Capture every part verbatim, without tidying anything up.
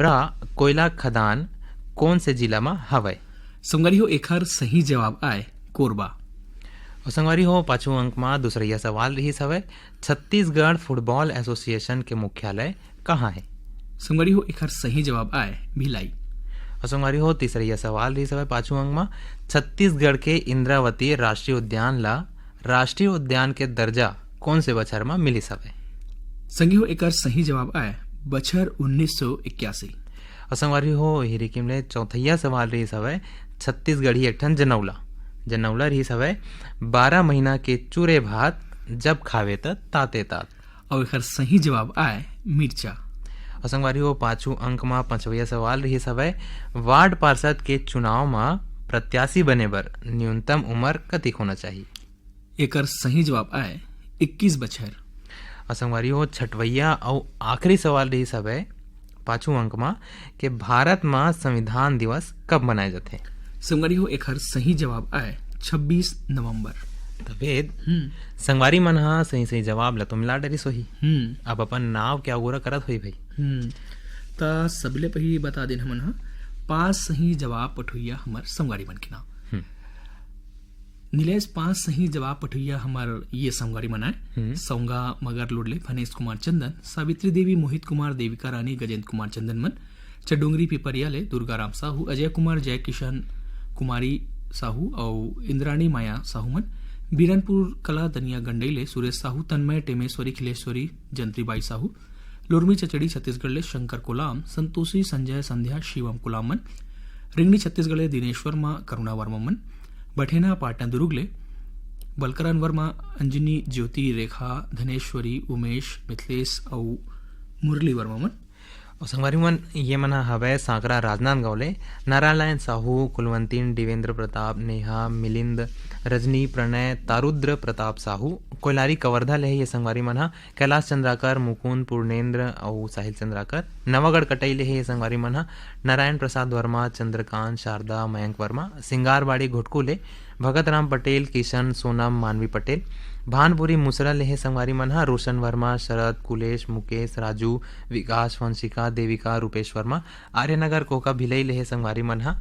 कोइला खदान कोन से जिला म हवय? संगवारी हो, एखर सही जवाब आय कोरबा। अउ संगवारी हो, पाछू अंक म दूसरइया सवाल रिहिस हवय, छत्तीसगढ़ फुटबॉल एसोसिएशन के मुख्यालय कहाँ हे? संगवारी हो, एखर सही जवाब आय भिलाई। अउ संगवारी हो, तीसरइया सवाल रिहिस हवय पाछू अंक म, छत्तीसगढ़ के इंद्रावती राष्ट्रीय उद्यान ला राष्ट्रीय उद्यान के दर्जा कोन से बछर म मिलिस हवय? संगी हो, एकर सही जवाब आय बछर उन्नीस सौ इक्यासी। अउ संगवारी हो, इही रिकिम ले चौथइया सवाल रिहिस हवय, छत्तीसगढ़ी एक ठन जनौला। जनौला रिहिस हवय, "बारह महीना के चूरे भात जब खावे त ताते तात।" अउ एकर सही जवाब आय मिर्चा। अउ संगवारी हो, पाछू अंक म पांचवइया सवाल रिहिस हवय, वार्ड पार्षद के चुनाव म प्रत्याशी बने बर न्यूनतम उम्र कतिक होना चाही? एकर सही जवाब आय इक्कीस बछर। अउ संगवारी हो, छठवइया अउ आखिरी सवाल रिहिस हवय पाछू अंक म के भारत म संविधान दिवस कब मनाए जाथे? संगवारी हो, एखर सही जवाब आय छब्बीस नवंबर। तभे हम्म। संगवारी मन ह सही सही जवाब ल तो मिला डरिस होही। हम्म। अब अपन नाव के अगोरा करत होही भाई। हम्म। त सबले पहिली बता देन हमन ह पांच सही जवाब पठोइया हमर संगवारी मन के नाव। हम्म। नीलेश, पांच सही जवाब पठोइया हमर ये संगवारी मन आय। हम्म। सौंगा मगर लोडले फनेश कुमार चंदन, सावित्री देवी, मोहित कुमार, देविका रानी, गजेंद्र कुमार चंदन मन, चडोंगरी पिपरिया ले दुर्गाराम साहू, अजय कुमार, जय किशन, कुमारी साहू अउ इंद्राणी माया साहू मन, बीरनपुर कला दनिया गंडई ले सुरेश साहू, तन्मय, टेमेश्वरी, खिलेश्वरी, जंत्रीबाई साहू, लोरमी चचड़ी छत्तीसगढ़ ले शंकर कोलाम, संतोषी, संजय, संध्या, शिवम कोलाम मन, रिंगनी छत्तीसगढ़ ले दिनेश वर्मा, करुणा वर्मा मन, बठेना पाटन दुर्ग ले बलकरन वर्मा, अंजनी, ज्योति, रेखा, धनेश्वरी, उमेश, मिथिलेश अउ मुरली वर्मा मन। अउ संगवारी मन, ये मन ह हवय सांकरा राजनांदगांव ले नारायण साहू, कुलवंतीन, देवेंद्र प्रताप, नेहा, मिलिंद, रजनी, प्रणय, तारुद्र प्रताप साहू, कोइलारी कवर्धा ले हे ये संगवारी मन ह, कैलाश चंद्राकर, मुकुंद, पूर्णेंद्र अउ साहिल चंद्राकर। नवागढ़ कटई ले हे ये संगवारी मन ह, नारायण प्रसाद वर्मा, चंद्रकांत, शारदा, मयंक वर्मा। सिंगारबाड़ी घोटकू ले भगत राम पटेल, किशन, सोनम, मानवी पटेल। भानपुरी मुसरा ले हे संगवारी मन ह, रोशन वर्मा, शरद, कुलेश, मुकेश, राजू, विकास, वंशिका, देविका, रूपेश वर्मा। आर्यनगर कोका भिलई ले हे संगवारी मन ह,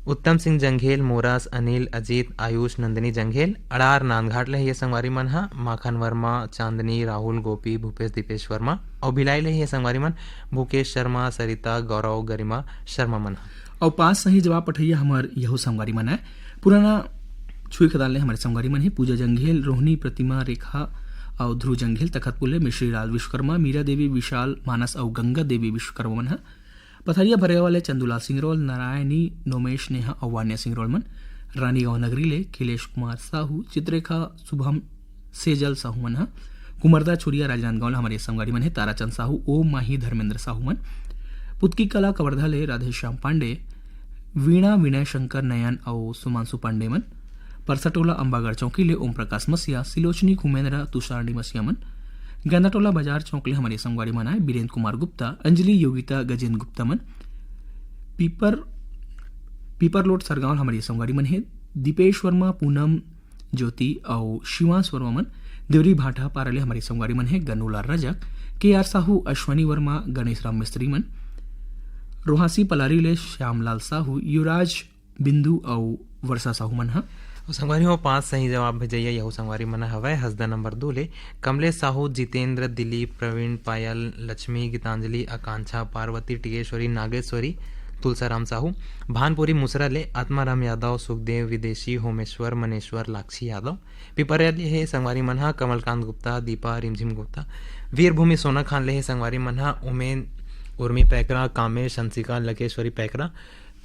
उत्तम सिंह जंघेल, मोरस, अनिल, अजीत, आयुष, नंदिनी जंघेल। अड़ार नांदघाट ले हे ये संगवारी मन ह, माखन वर्मा, चांदनी, राहुल, गोपी, भूपेश, दीपेश वर्मा। अउ भिलाई ले हे ये संगवारी मन, भूकेश शर्मा, सरिता, गौरव, गरिमा शर्मा मन ह। अउ पांच सही जवाब पठैया हमर यहू संगवारी मन आय। पुराना छुई खदान ले हमर संगवारी मन हे, पूजा जंघेल, रोहिणी, प्रतिमा, रेखा अउ ध्रुव जंघेल, तखतपुर ले मिश्री लाल विश्वकर्मा, मीरा देवी, विशाल, मानस अउ गंगा देवी विश्वकर्मा मन ह। पथरिया भरेवा ले चंदूलाल सिंगरौल, नारायणी, नोमेश, नेहा अउ वान्या सिंगरौल मन। रानीगांव नगरी ले खिलेश कुमार साहू, चित्रेखा, शुभम, सेजल साहू मन ह। कुमरदा छुरिया राजनांदगांव ले हमर ये संगवारी मन हे, ताराचंद साहू, ओम माही, धर्मेंद्र साहू मन। पुतकी कला कवर्धा ले राधेश्याम पांडे, वीणा, विनय शंकर, नयन अउ सुमांशु पांडे मन। परसटोला अंबागढ़ चौकी ले ओम प्रकाश मसिया, सिलोचनी खुमेंद्रा, तुषार निमसिया मन। गेंदाटोला बाजार चौक ले हमर ये संगवारी मन आय, बीरेंद्र कुमार गुप्ता, अंजलि, योगिता, गजेंद्र गुप्ता मन। पीपर, पीपरलोट सरगांव ले हमर ये संगवारी मन हे, दीपेश वर्मा, पूनम, ज्योति अउ शिवांश वर्मा मन। देवरी भाटा पारा ले हमर ये संगवारी मन हे, गनूलाल रजक, के आर साहू, अश्वनी वर्मा, गणेश राम मिस्त्री मन। रोहासी पलारी ले श्यामलाल साहू, युवराज बिंदु अउ वर्षा साहू मन ह। अउ संगवारी हो, पांच सही जवाब भेजइया यहू संगवारी मन हवय हसदा नंबर दू ले कमलेश साहू, जितेंद्र, दिलीप, प्रवीण, पायल, लक्ष्मी, गीतांजलि, आकांक्षा, पार्वती, टिकेश्वरी, नागेश्वरी, तुलसाराम साहू। भानपुरी मुसरा ले आत्माराम यादव, सुखदेव, विदेशी, होमेश्वर, मनेश्वर, लाक्षी यादव। पिपरिया ले हे संगवारी मन ह कमलकांत गुप्ता, दीपा, रिमझिम गुप्ता। वीरभूमि सोनाखान ले हे संगवारी मन ह उमेन, उर्मी पैकरा, कामेश, हंसिका, लकेश्वरी पैकरा।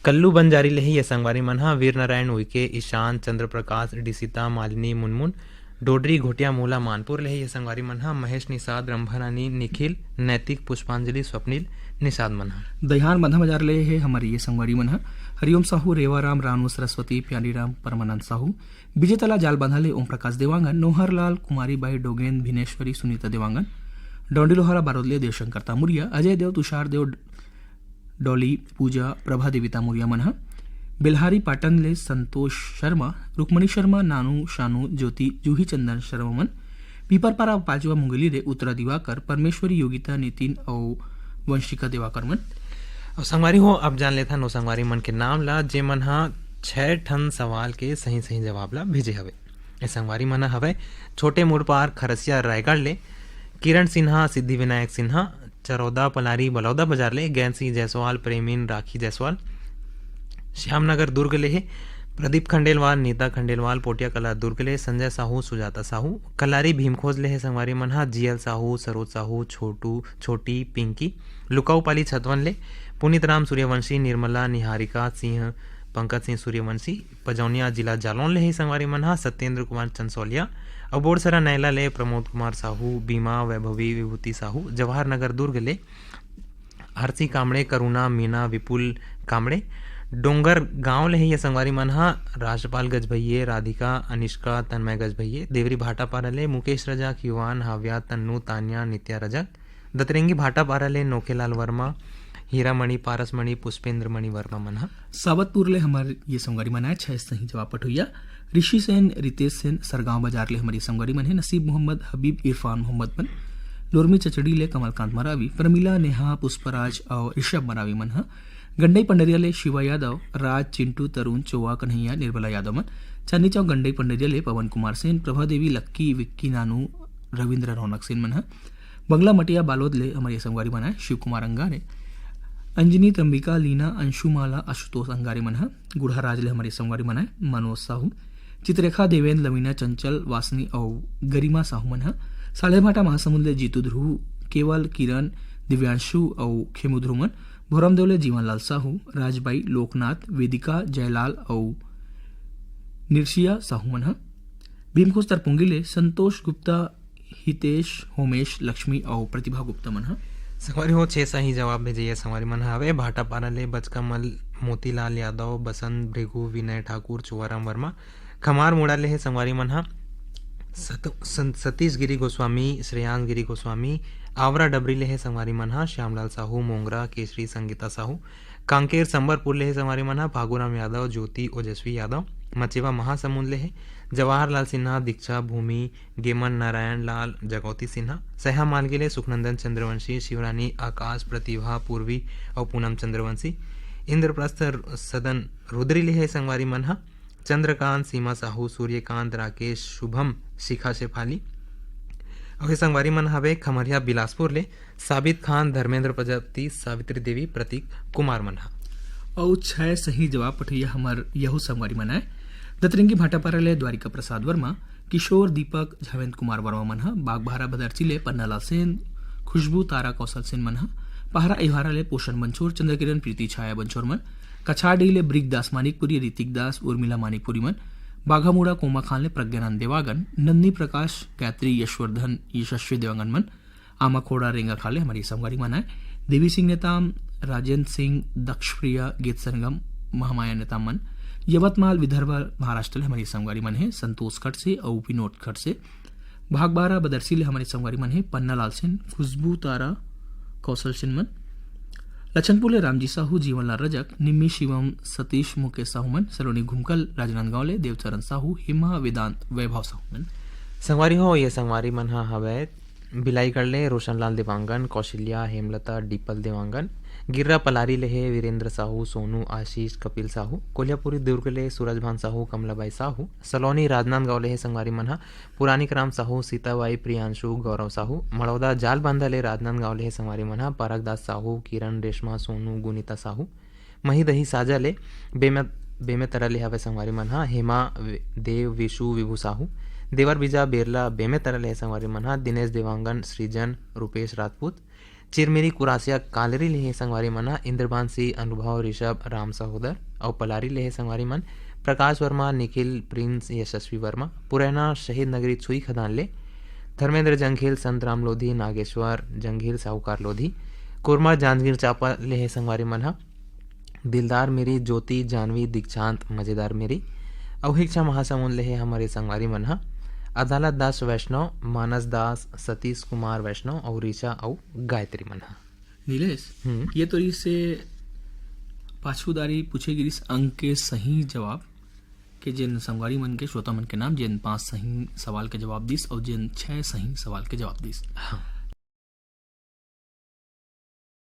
कल्लू बंजारी ले हे ये संगवारी मन ह वीर नारायण उइके, ईशान, चंद्र प्रकाश, डिसिता, मालिनी, मुनमुन। डोडरी घोटिया मोला मानपुर ले हे ये संगवारी मन ह महेश निषाद, रंभा रानी, निखिल, नैतिक, पुष्पांजलि, स्वप्निल, निषाद मन ह। दहिहान बंधा बाजार ले हे हमर ये संगवारी मन ह हरिओम साहू, रेवाराम, रानू, सरस्वती, प्यारीराम, परमानंद साहू। विजेता ला जाल बांधा ले ओम प्रकाश देवांगन, नोहर लाल, कुमारी बाई डोगेन, भिनेश्वरी, सुनीता देवांगन। डौंडी लोहारा बारोद ले देवशंकर तामुरिया, अजय देव, तुषार देव, डॉली, पूजा, प्रभा देवी तामुरिया मन ह। बेल्हारी पाटन ले संतोष शर्मा, रुक्मणी शर्मा, नानू, शानू, ज्योति, जूही चंदन शर्मा मन। पीपरपारा पाचवा मुंगेली ले उत्तरा दिवाकर, परमेश्वरी, योगिता, नितिन अउ वंशिका देवाकर मन। अउ संगवारी हो, अब जान लेथन ओ संगवारी मन के नाम ला, जेमन ह छह ठन सवाल के सही सही जवाब ला भेजे हवे। ए संगवारी मन ह हवय छोटे मुड़पार खरसिया रायगढ़ ले, किरण सिन्हा, सिद्धि विनायक सिन्हा, चरौदा पलारी बलौदा बाजार ले, गैंसी जायसवाल, प्रेमिन राखी जायसवाल, श्यामनगर दुर्ग ले हे प्रदीप खंडेलवाल, नीता खंडेलवाल, पोटिया कला दुर्ग ले, संजय साहू, सुजाता साहू, कलारी भीमखोज ले हे संगवारी मन ह, जीएल साहू, सरोज साहू, छोटू, छोटी, पिंकी, लुकाऊ पाली छतवन ले, पुनीत राम सूर्यवंशी, निर्मला, निहारिका सिंह, पंकज सिंह सूर्यवंशी, पजौनिया जिला जालौन ले हे संगवारी मन ह, सत्येंद्र कुमार चंसौलिया, अउ बोरसरा नैला ले प्रमोद कुमार साहू, बीमा, वैभवी, विभूति साहू, जवाहर नगर दुर्ग ले आरसी कामड़े, करुणा, मीना, विपुल कामड़े, डोंगर गांव ले हे ये संगवारी मन ह, राजपाल गजभैये, राधिका, अनिष्का, तन्मय गजभैये, देवरी भाटापारा ले मुकेश रजक, युवान, हाव्या, तन्नू, तान्या, नित्या रजक, दतरेंगी भाटापारा ले नोखेलाल वर्मा, हीरामणि, पारसमणि, पुष्पेंद्र मणि वर्मा मन ह। सावतपुर ले हमर ये संगवारी मन आए, छह सही जवाब पठोइया। ऋषि सेन, रितेश सेन, सरगांव बाजार ले हमर ये संगवारी मन हे। नसीब मोहम्मद, हबीब, इरफान मोहम्मद मन। लोरमी चचड़ी ले कमलकांत मरावी, प्रमिला, नेहा, पुष्पराज अउ ऋषभ मरावी मन ह। गंडई पंडरिया ले शिवा यादव, राज, चिंटू, तरुण, चोवा, कन्हैया, निर्मला यादव मन। चांदनी चौक गंडई पंडरिया ले पवन कुमार सेन, प्रभा देवी, लक्की, विक्की, नानू, रविंद्र रौनक सेन मन ह। बंगला मटिया बालोद ले हमर ये संगवारी मन आए, शिव कुमार अंगारे, अंजनी, त्र्यंबिका, लीना, अंशुमाला, आशुतोष अंगारे मन ह। गुढ़ाराज ले हमर ये संगवारी मन आए, मनोज साहू, चित्ररेखा, देवेंद्र, लवीना, चंचल, वासनी अउ गरिमा साहू मन ह। सालेभाटा महासमुंद ले जीतू ध्रुव, केवल, किरण, दिव्यांशु अउ खेमू ध्रुव मन। भोरमदेव ले जीवनलाल साहू, राजबाई, लोकनाथ, वेदिका, जयलाल अउ निरसिया साहू मन ह। भीमखोज तरपुंगी ले संतोष गुप्ता, हितेश, होमेश, लक्ष्मी अउ प्रतिभा गुप्ता मन ह। संगवारी हो, छह सही जवाब भेजे ये संगवारी मन ह हवे भाटापारा ले बचका मल, मोतीलाल यादव, बसंत भृगु, विनय ठाकुर, चुवाराम वर्मा। खमार मुड़ा ले हे संगवारी मन ह सत-, सं-, सतीश गिरी गोस्वामी, श्रेयांश गिरी गोस्वामी। आवरा डबरी ले हे संगवारी मन ह श्यामलाल साहू, मोंगरा, केशरी, संगीता साहू। कांकेर संबरपुर ले हे संगवारी मन ह फागुराम यादव, ज्योति, ओजस्वी यादव। मचेवा महासमुंद ले हे जवाहरलाल सिन्हा, दीक्षा, भूमि, गेमन, नारायण लाल, जगौती सिन्हा। सैहा मालगी ले सुखनंदन चंद्रवंशी, शिवरानी, आकाश, प्रतिभा, पूर्वी अउ पूनम चंद्रवंशी। इंद्रप्रस्थ सदन रुद्री ले हे संगवारी मन ह चंद्रकांत, सीमा साहू, सूर्यकांत, राकेश, शुभम, शिखा शेफाली। अउ ये संगवारी मन हवे खमरिया बिलासपुर ले साबित खान, धर्मेंद्र प्रजापति, सावित्री देवी, प्रतीक कुमार मन ह। अउ छह सही जवाब पठैया हमर यहू संगवारी मन आए। दतरेंगी भाटापारा ले द्वारिका प्रसाद वर्मा, किशोर, दीपक, झावेंद्र कुमार वर्मा मन ह। बागबाहरा भदरची ले पन्नालाल सेन, खुशबू, तारा, कौशल सेन मन ह। पहरा इहारा ले पोषण बंछोर, चंद्रकिरण, प्रीति, छाया बंछोर मन। कछाड़ी ले ब्रिक दास मानिकपुरी, ऋतिक दास, उर्मिला मानिकपुरी मन। बाघामुड़ा कोमा खान ले प्रज्ञानंद देवागन, नंदनी प्रकाश, गायत्री, यशवर्धन, यशस्वी देवांगन मन। आमाखोड़ा रेंगा खान ले हमर ये संगवारी मन आए। देवी सिंह नेताम, राजेंद्र सिंह, दक्षप्रिया, गीत संगम, महामाया नेताम मन। यवतमाल विदर्भ महाराष्ट्र ले हमर ये संगवारी मन हे संतोष खड़से अउ विनोद खड़से। भागबारा बदरसी ले हमर ये संगवारी मन हे पन्नालाल सेन, खुशबू तारा, कौशल सेन मन। लछनपुर ले रामजी साहू, जीवनलाल रजक, निम्मी शिवम, सतीश, मुकेश साहू मन। सलोनी घुमकल राजनांदगांव ले देवचरण साहू, हेमा, वेदांत, वैभव साहू मन। संगवारी हो, ये संगवारी मन ह हवय बिलाईगढ़ ले रोशनलाल देवांगन, कौशल्या, हेमलता, डीपल देवांगन। गिर्रा पलारी ले हे वीरेंद्र साहू, सोनू, आशीष, कपिल साहू। कोलियापुरी दुर्ग ले सूरजभान साहू, कमलाबाई साहू। सलोनी राजनांदगांव ले हे संगवारी मन ह पुरानिक राम साहू, सीताबाई, प्रियांशु, गौरव साहू। मड़ौदा जालबांधा ले राजनांदगांव ले हे संगवारी मन ह परगदास साहू, किरण, रेशमा, सोनू, गुनीता साहू। महीदही साजा ले बेमे-, बेमेतरा ले हवय संगवारी मन ह हेमा, वि-, देव, विशु, विभू साहू। देवर बीजा बेरला बेमेतरा ले हे संगवारी मन ह दिनेश देवांगन, सृजन, रूपेश राजपूत। चिरमिरी कुरासिया कालरी ले हे संगवारी मन ह इंद्रबांसी, अनुभव, ऋषभ, राम सहोदर। अउ पलारी ले हे संगवारी मन प्रकाश वर्मा, निखिल, प्रिंस, यशस्वी वर्मा। पुरैना शहीद नगरी छुई खदान ले धर्मेंद्र जंघेल, संत राम लोधी, नागेश्वर जंघेल, साहूकार लोधी। कोरमा जांजगीर चांपा ले हे संगवारी मन ह दिलदार मेरी, ज्योति, जानवी, दीक्षांत, मजेदार मेरी। अउ हिकछा महासमुंद ले हे हमर ये संगवारी मन ह अदालत दास वैष्णव, मानस दास, सतीश कुमार वैष्णव अउ ऋचा अउ गायत्री मन ह। नीलेश, हम्म। ये तो इसे पाछू दारी पूछे गिरिस अंक के सही जवाब के, जेन संगवारी मन के, श्रोता मन के नाम, जेन पांच सही सवाल के जवाब दिस अउ जेन छह सही सवाल के जवाब दिस। हाँ।